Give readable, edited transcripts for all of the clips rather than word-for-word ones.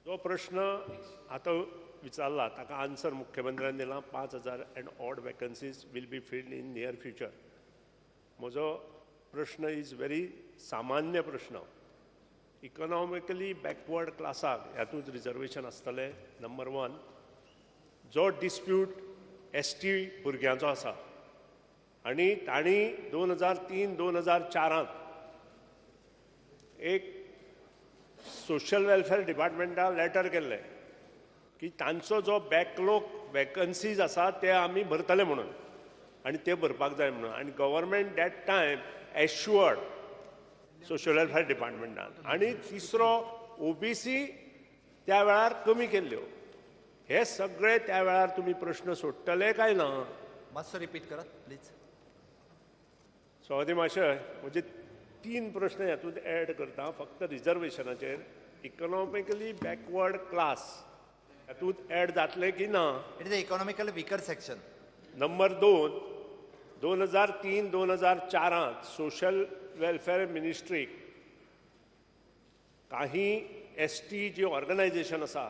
जो प्रश्न आतां विचारला ताका आन्सर मुख्यमंत्र्यान दिला, 5,000 and odd vacancies will be filled in near future. म्हजो प्रश्न is very सामान्य प्रश्न. इकॉनॉमिकली बॅकवर्ड क्लासाक हातूंत रिजर्वेशन आसतलें, नंबर 1. जो डिस्प्यूट एस टी भुरग्यांचो आसा आनी तांणी 2003 2004त एक सोशल वेलफेअर डिपार्टमेंटाक लेटर केल्लें की तांचो जो बॅकलॉग वेकन्सीज आसा ते आमी भरतले म्हणून आनी ते भरपाक जाय म्हणून, आनी government that time assured social welfare डिपार्टमेंटान. आनी तिसरो ओबीसी त्या वेळार कमी केल्ल्यो. हे सगळे त्या वेळार तुमी प्रश्न सोडटले काय ना? मातसो रिपीट करात प्लीज. सभापती महाशय, म्हजे 3 प्रश्न हातूंत एड करता. फक्त रिजर्वेशनाचेर इकॉनॉमिकली बॅकवर्ड क्लास हातूंत एड जातले की ना? It is a economically weaker section. Number 2, 2003 2004त social welfare मिनिस्ट्रीक काही एस टी जी ऑर्गनायझेशन आसा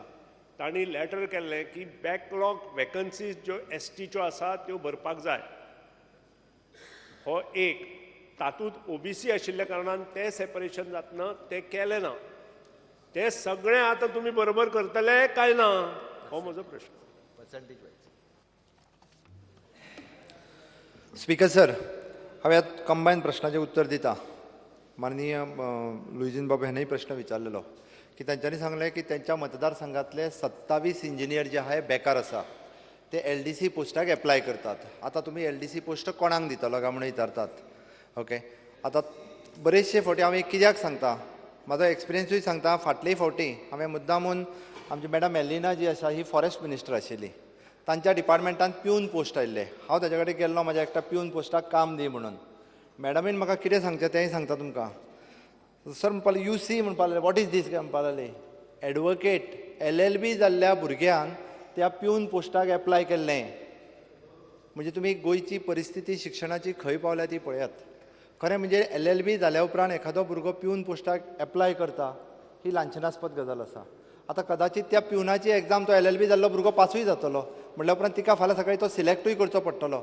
तांणी लेटर केल्लें की बॅकलॉग वेकन्सीज ज्यो एस टीच्यो आसा त्यो भरपाक जाय. हो एक. तातूंत ओबीसी आशिल्ल्या कारणान तें सेपरेशन जातना तें केलें ना. ते सगळें आतां तुमी बरोबर करतले काय ना, हो म्हजो प्रश्न. Percentage wise. स्पीकर सर, हांव ह्या कंबायन प्रश्नाचें उत्तर दिता. माननीय लुईझीन बाबू हाणें प्रश्न विचारलेलो की तांच्यांनी सांगलें की तांच्या मतदारसंघातले 27 इंजिनियर जे आहाय बेकार आसा, ते एलडीसी पोस्टाक एप्लाय करतात. आतां तुमी एलडीसी पोस्ट कोणाक दितलो काय म्हणून विचारतात. ओके, आतां बरेचशे फावटी हांव एक कित्याक सांगता, म्हाजो एक्सपिरियन्सूय सांगता. फाटले फावटी हांवें मुद्दामून आमची मॅडम एलिना जी आसा ही फॉरेस्ट मिनिस्टर आशिल्ली, तांच्या डिपार्टमेंटान प्यून पोस्ट आयिल्ले. हांव ताच्या कडेन गेल्लो, म्हाज्या एकट्या प्यून पोस्टाक काम दी म्हणून. मॅडमीन म्हाका कितें सांगचें तेंय सांगता तुमकां. सर म्हणपाक लागले, you see म्हणपाक लागले, what is these काय म्हणपाक लागले. एडवोकेट एलएलबी जाल्ल्या भुरग्यान त्या प्यून पोस्टाक एप्लाय केल्लें. म्हणजे तुमी गोंयची परिस्थिती शिक्षणाची खंय पावल्या ती पळयात. खरें म्हणजे एलएलबी जाल्या उपरांत एखादो भुरगो प्यून पोस्टाक एप्लाय करता ही लांछनास्पद गजाल आसा. आतां कदाचित त्या प्युनाची एग्जाम तो एलएलबी जाल्लो भुरगो पासूय जातलो, म्हणल्या उपरांत तिका फाल्यां सकाळीं तो सिलेक्टूय करचो पडटलो.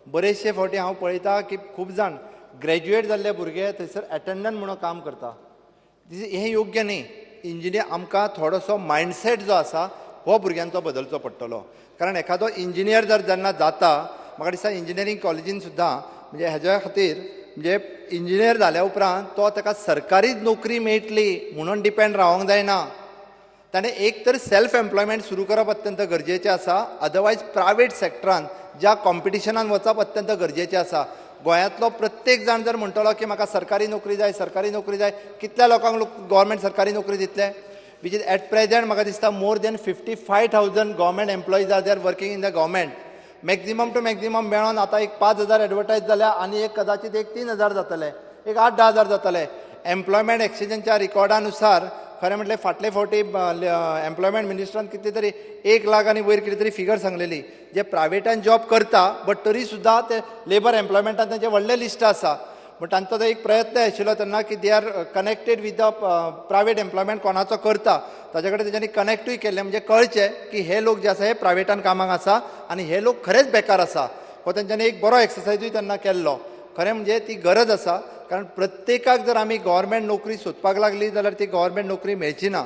बरेचशे फावटी हांव पळयता की खूब जाण ग्रॅज्युएट जाल्ले भुरगे थंयसर एटेंडंट म्हणून काम करता. हें योग्य न्ही. इंजिनियर आमकां थोडोसो मायंडसेट जो आसा हो भुरग्यांचो बदलचो पडटलो. कारण एखादो इंजिनियर जर जेन्ना जाता, म्हाका दिसता इंजिनियरींग कॉलेजीन सुद्दां म्हणजे हेज्या खातीर म्हणजे इंजिनियर जाल्या उपरांत तो ताका सरकारी नोकरी मेळटली म्हणून डिपेंड रावंक जायना. ताणें एक तर सेल्फ एम्प्लॉयमेंट सुरू करप अत्यंत गरजेचें आसा, अदरवायज प्रायवेट सेक्टरान ज्या कॉम्पिटिशनान वचप अत्यंत गरजेचें आसा. गोंयांतलो प्रत्येक जाण जर म्हणटलो की म्हाका सरकारी नोकरी जाय, सरकारी नोकरी जाय, कितल्या लोकांक गव्हर्मेंट सरकारी नोकरी दितले? Which is at present म्हाका दिसता more than 55,000 government employees are there working in the government. Maximum to maximum मेळोन आतां एक 5,000 एडवर्टायज जाल्या आनी एक कदाचित एक 3,000 जातले, एक 8-10 हजार जातले. एम्प्लॉयमेंट एक्सचेंजाच्या रिकॉर्डानुसार खरें म्हटल्यार फाटले फावटी एम्प्लॉयमेंट मिनिस्टरान कितें तरी 1 लाख आनी वयर कितें तरी फिगर सांगलेली, जे प्रायवेटान जॉब करता बट तरी सुद्दां ते लेबर एम्प्लॉयमेंटान तेंचें व्हडलें लिस्ट आसा. बट तांचो तो एक प्रयत्न आशिल्लो तेन्ना की they are connected with the private employment कोणाचो करता ताचे कडेन तेंच्यांनी कनेक्टूय केल्लें, म्हणजे कळचें की हे लोक जे आसा हे प्रायवेटान कामाक आसा आनी हे लोक खरेंच बेकार आसा. हो तेंच्यांनी एक बरो एक्सरसायजूय तेन्ना केल्लो. खरें म्हणजे ती गरज आसा, कारण प्रत्येकाक जर आमी गव्हर्मेंट नोकरी सोदपाक लागली जाल्यार ती गव्हर्मेंट नोकरी मेळची ना.